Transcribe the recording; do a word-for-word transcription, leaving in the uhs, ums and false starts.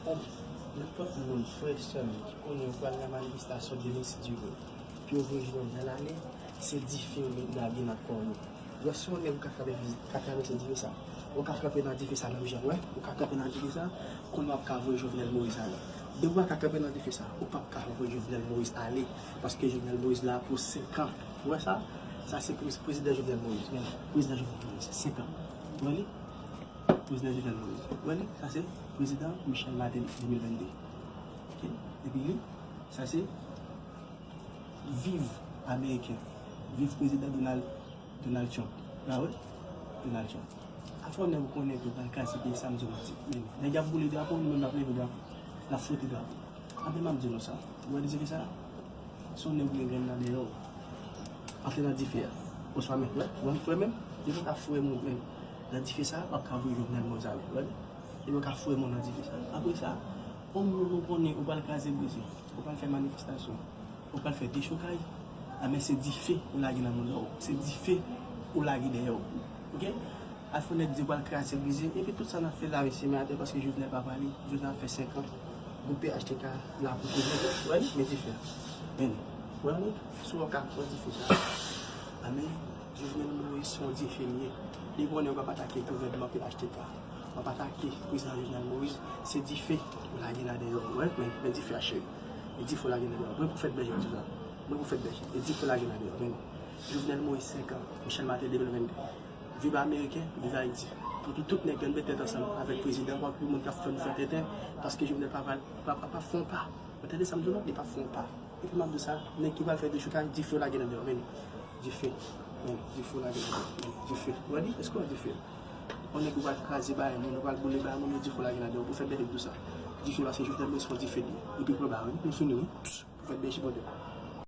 Nenpòt moun, frè, sè m, ki konnen yo pral nan manifestasyon demen, si Dye vle, pou yo voye Jovenel ale, se dife yo met lage nan kò yo. Lè se yon nèg ou ka travèse, ka travèse dife sa, ou ka kanpe nan dife sa menm jan, wè, ou ka kanpe nan dife sa, kounye a w ap ka voye Jovenel Moïse ale. Depi w pa ka kanpe nan dife sa, ou p ap ka voye Jovenel Moïse ale, paske Jovenel Moïse la pou senk an. Ou wè sa? Sa se prez-, prezidan Jovenel Moïse, men prezidan Jovenel Moïse, senk an. Ou wè li? Prezidan Jovenel Moïse. Ou wè li? Sa se prezidan Michel Martelly, de mil vennde. Ok? Epi li, sa se viv Ameriken. Viv prezidan Donald, Donald Trump. Ba wi? Donald Trump. Afè w nèg ou konnen ke pral kraze peyi sa, m di w manti. Men, nèg y ap boule drapo, nou menm n ap leve drapo. N ap fwote drapo. Anben m ap di nou sa. Ou wè dife sa? Se yon nèg ou gen grenn nan deyò. Antre nan dife a. Oswa men, wè, wè, wè menm. Depi w ka foure moun, men, nan dife sa, w ap ka voye Jovenel Moïse ale. Wè, depi w ka foure moun nan dife sa. Apre sa, yon moun ou konnen ou pral kraze brize, ou pral fè manifestasyon, ou pral fè dechokaj, a men se dife ou lage nan mouda w. Se dife ou lage dèyè w. Ok? Afè nèg di pral kraze brize, epi tout sa n ap fè la, mesye, men atè, paske Jovenel pa pale, Jovenel ap fè senk an. Gwoup P H T K la pou tounen. Wè li, men dife a. Men, wè li, si w ka pran dife sa. Amen. Jovenel Moïse se yon dife li ye. Li konnen w p ap atake gouvènman P H T K. W ap atake prezidan Jovenel Moïse, se dife ou lage nan dèyè w. Wè, men, men dife a, cheri. E dife ou lage nan dèyè w. Mwen pwofèt Bèje, di sa. Mwen pwofèt Bèje. E dife ou lage nan dèyè w. Men, Jovenel Moïse, senk an. Michel Martelly, de mil vennde. Viv Ameriken, viv Ayiti. Pou tout, tout nèg yo met tèt ansanm avèk prezidan, pou moun k ap fè nou fè tenten, paske Jovenel pa, pa, pa, pa fè yon pa. Ou tande sa m di w la? Li pa fè yon pa. Epi m ap di w sa, nèg ki pral fè dechokaj, dife w lage nan dèyè w, men dife, men dife w lage nan dèyè w, men dife. Ou wè li? Èske w wè dife? Yon nèg ou pral kraze bagay moun, ou pral boule bagay moun, men dife w lage nan dèyè w. Pwofèt Bèje di w sa. Dife, paske Jovenel Moïse se yon dife li ye. Epi pran bagay, wi, nou fini, wi. Pwofèt Bèje, bon dèyè.